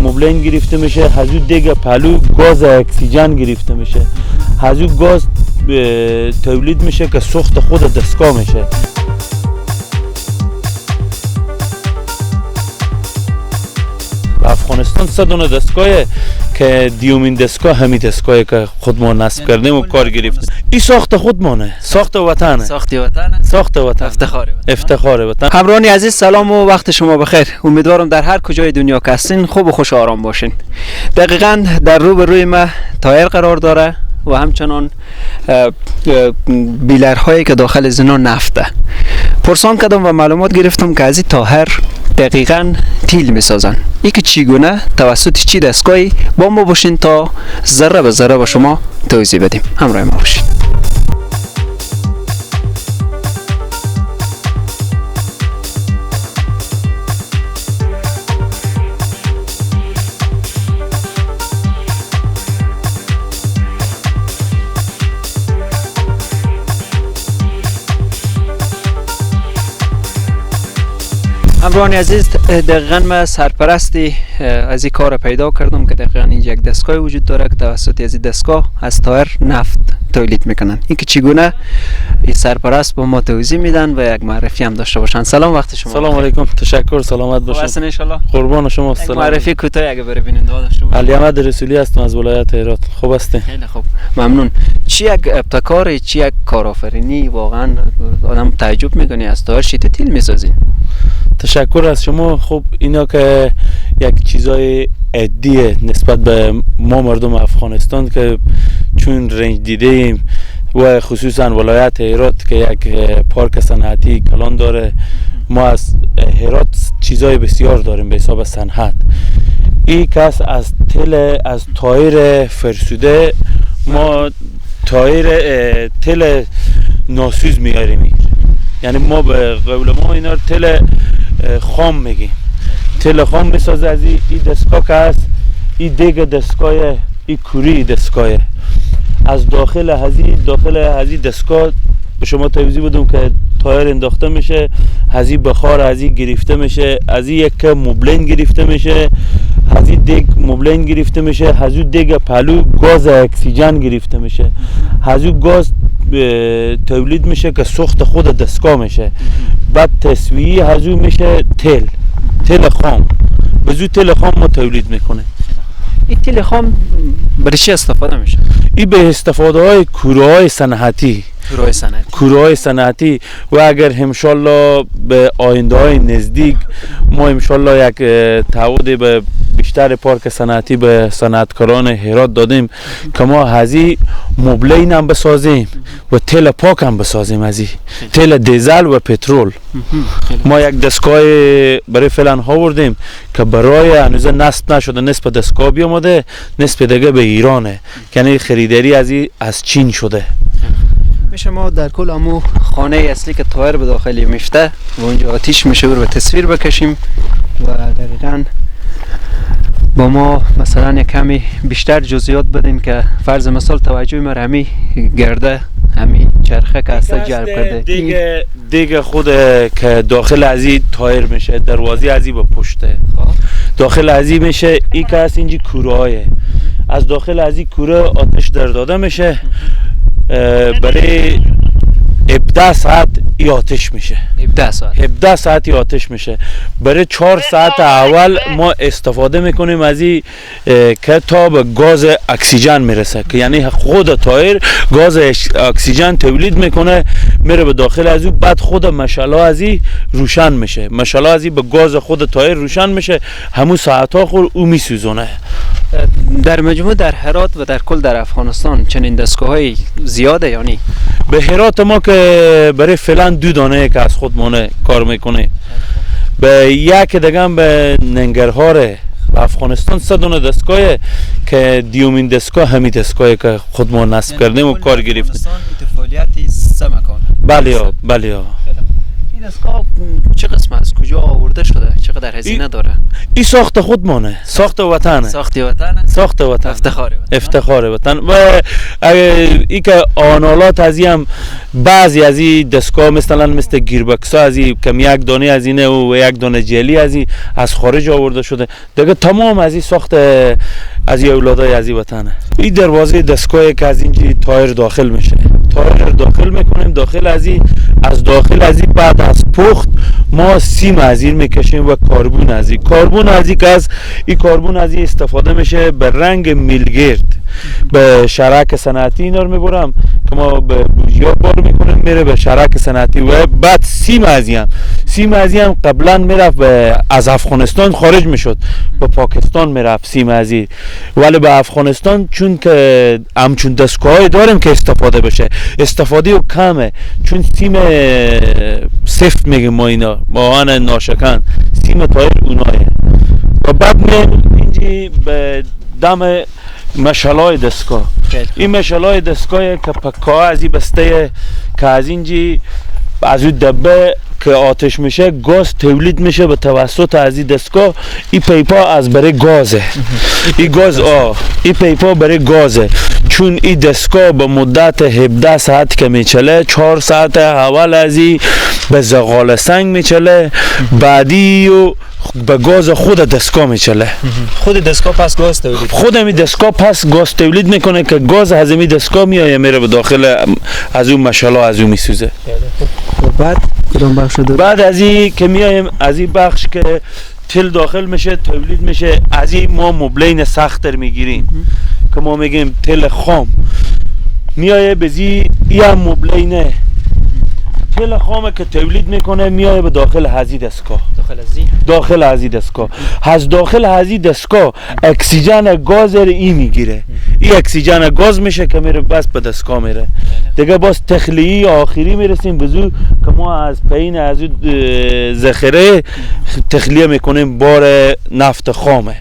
مبلین گرفته میشه، از او دیگه پلو گاز اکسیژن گرفته میشه، از او گاز تولید میشه که سوخت خود دستگاه میشه. افغانستان سه دونه دستگاه که دیومین دستگاه همین دستگاهی که خود ما نصب کردیم و کار گرفتیم. این ساخت خودمانه، ساخت وطنه، ساخت وطنه، ساخت وطن، افتخار وطن، افتخار وطن. همراهان عزیز سلام و وقت شما بخیر. امیدوارم در هر کجای دنیا که هستین خوب و خوش آرام باشین. دقیقاً در روبروی ما تایر قرار داره و همچنان بیلرهایی که داخل زنا نفته. پرسان کردم و معلومات گرفتم که از این تاهر دقیقاً تیل میسازن. ای که چگونه توسط چی دستگاهی با ما باشین تا ذره به ذره با شما توضیح بدیم. همراه ما باشین. همراهان عزیز دقیقاً من سرپرستی از این کار پیدا کردم که دقیقاً اینجا یک دستگاه وجود داره که توسط از این دستگاه از تایر نفت تولید میکنن. این که چگونه این سرپرست با ما توضیح میدن و یک معرفی هم داشته باشن. سلام، وقت شما. سلام علیکم، تشکر، سلامت باشین. خوب هستین ان قربان شما. سلام. معرفی کوتاه اگه برای بیننده ها داشته باشین. علی احمد رسولی هستم از ولایت هرات. خوب هستین؟ خیلی خوب، ممنون. چی یک ابتکار، چی یک کارآفرینی، واقعا آدم تعجب میکنه از تایر چی تیل میسازین. تشکر از شما. خب اینا که یک چیزای عادیه نسبت به ما مردم افغانستان که چون رنج دیده ایم و خصوصا ولایت هرات که یک پارک صنعتی کلان داره، ما از هرات چیزای بسیار داریم به حساب صنعت. این کس از تل، از تایر فرسوده ما تایر تل ناسوز میاریم، یعنی ما به قول ما اینا تل خام میگیم. تل خام میسازه از این دستگاه که هست، این دیگه دستگاه، این کوری دستگاه از داخل هزی، داخل هزی دستگاه به شما توضیح بدم که تایر انداخته میشه، هزی بخار هزی گرفته میشه، از یک مبلین گرفته میشه، هزی دیگ مبلین گرفته میشه، هزی دیگ پلو گاز اکسیژن گرفته میشه، هزی گاز تولید میشه که سوخت خود دستگاه میشه. بعد تسویه هزو میشه تل، تل خام. به زود تل خام ما تولید میکنه. این تل خام برای چی استفاده میشه؟ این به استفاده های کوره های صنعتی، کوره های صنعتی. و اگر انشالله به آینده های نزدیک ما انشالله یک تعهد به بیشتر پارک صنعتی به صنعتکاران هرات دادیم که ما هزی مبلین هم بسازیم و تل پاک هم بسازیم، هزی تل دیزل و پترول. ما یک دستگاه برای فعلا آوردیم که برای هنوز نصب نشده، نصف دستگاه بیامده، نصف دیگه به ایرانه، یعنی خریداری از از چین شده. میشه ما در کل امو خانه اصلی که تایر به داخلی میفته و اونجا آتیش میشه رو به تصویر بکشیم و دقیقاً با ما مثلا یک کمی بیشتر جزئیات بدین که فرض مثال توجه ما همی گرده، همی چرخه که هسته جلب کرده. دیگه خود که داخل از این تایر میشه، دروازه از این به پشته داخل از این میشه. این که هست اینجا کوره های از داخل از این کوره آتش در داده میشه، برای 17 ساعت ای آتش میشه. 17 ساعت، 17 ساعت ای آتش میشه. برای 4 ساعت اول ما استفاده میکنیم از این که تا به گاز اکسیژن میرسه، که یعنی خود تایر گاز اکسیژن تولید میکنه، میره به داخل از او. بعد خود مشاله از این روشن میشه، مشاله از این به گاز خود تایر روشن میشه، همون ساعت ها خور او میسوزونه. در مجموع در هرات و در کل در افغانستان چنین دستگاه‌های زیاده؟ یعنی به هرات ما که برای فعلا دو دانه که از خودمونه کار میکنه، به یک دیگه هم به ننگرهار. به افغانستان سه دونه دستگاه که دیومین دستگاه همین دستگاهی که خود ما نصب کردیم و کار گرفتیم. فعالیت سه مکان. بله بله. این دستگاه چه قسم از کجا آورده شده؟ چقدر هزینه داره؟ این ساخت خودمانه، ساخت وطنه. ساخت وطنه. ساخت وطن. افتخار وطن. افتخار وطن. و ای که آنالات از هم بعضی از این دستگاه مثلا مثل گیربکس ها از این کم یک دانه از اینه و یک دانه جلی از این از خارج آورده شده. دیگه تمام از این ساخت از این اولادای از این وطنه. این دروازه دستگاهی که از اینجا تایر داخل میشه. تایر داخل میکنیم، داخل از این، از داخل از این بعد از پخت ما سیم از این میکشیم و کاربون از این، کاربون از این که از این کاربون از این استفاده میشه به رنگ میلگرد به شرک صنعتی اینا رو میبرم که ما به بوجیا بار میکنیم میره به شرک صنعتی. و بعد سیم از این هم، سیم از این هم قبلا میرفت به از افغانستان خارج میشد به پاکستان میرفت سیم از این، ولی به افغانستان چون که همچون دستگاه‌های داریم که استفاده بشه استفاده او کمه، چون سیم سفت میگیم ما اینا آهن ناشکن سیم تایر اونایه. و بعد میایم اینجا به دم مشالای دستگاه. این مشالای دستگاه که پکا از این بسته که از اینجا از اون دبه که آتش میشه گاز تولید میشه به توسط از این دستگاه. این پیپا از برای گازه، این گاز این پیپا برای گازه، چون این دستگاه به مدت 17 ساعت که میچله 4 ساعت اول از این به زغال سنگ میچله، بعدی و به گاز خود دستگاه میچله. خود دستگاه پس گاز تولید، خود می دستگاه پس گاز تولید میکنه که گاز از می دستگاه میایه میره به داخل از اون مشالا از اون میسوزه. بعد کدام بخش داره؟ بعد از این که میایم از این بخش که تل داخل میشه تولید میشه، از این ما مبلین سخت میگیریم که ما میگیم تل خام میایه به زی ای هم مبلینه تل خامه که تولید میکنه میایه به داخل هزی دستگاه، داخل هزی دستگاه، از داخل هزی دستگاه اکسیژن گاز رو ای میگیره، این اکسیژن گاز میشه که میره بس به دستگاه میره دیگه. باز تخلیه آخری میرسیم به زو که ما از پایین از ذخیره تخلیه میکنیم بار نفت خامه.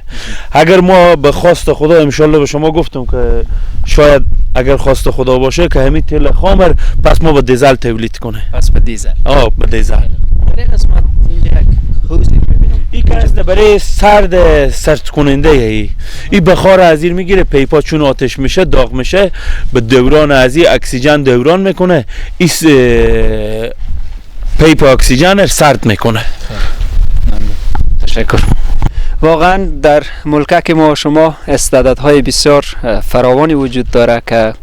اگر ما به خواست خدا انشالله به شما گفتم که شاید اگر خواست خدا باشه که همین تل خامر پس ما با دیزل تولید کنه، پس به دیزل، به دیزل. برای قسمت اینجا یک حوضی میبینم، این که است برای سرد کننده ای، این بخار از این میگیره پیپا چون آتش میشه داغ میشه به دوران از این اکسیژن دوران میکنه، این پیپ اکسیژن سرد میکنه. تشکر. واقعا در ملک ما شما استعدادهای بسیار فراوانی وجود داره که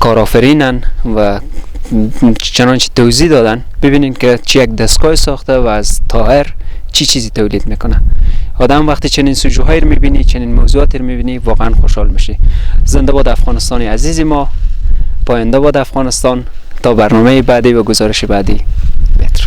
کارآفرینن و چنانچه توضیح دادن. ببینین که چی یک دستگاه ساخته و از تایر چی چیزی تولید میکنه. آدم وقتی چنین سوژه‌هایی رو میبینی، چنین موضوعاتی رو میبینی، واقعا خوشحال میشی. زنده باد افغانستان عزیز ما، پاینده باد افغانستان. تا برنامه بعدی و گزارش بعدی، بهتر.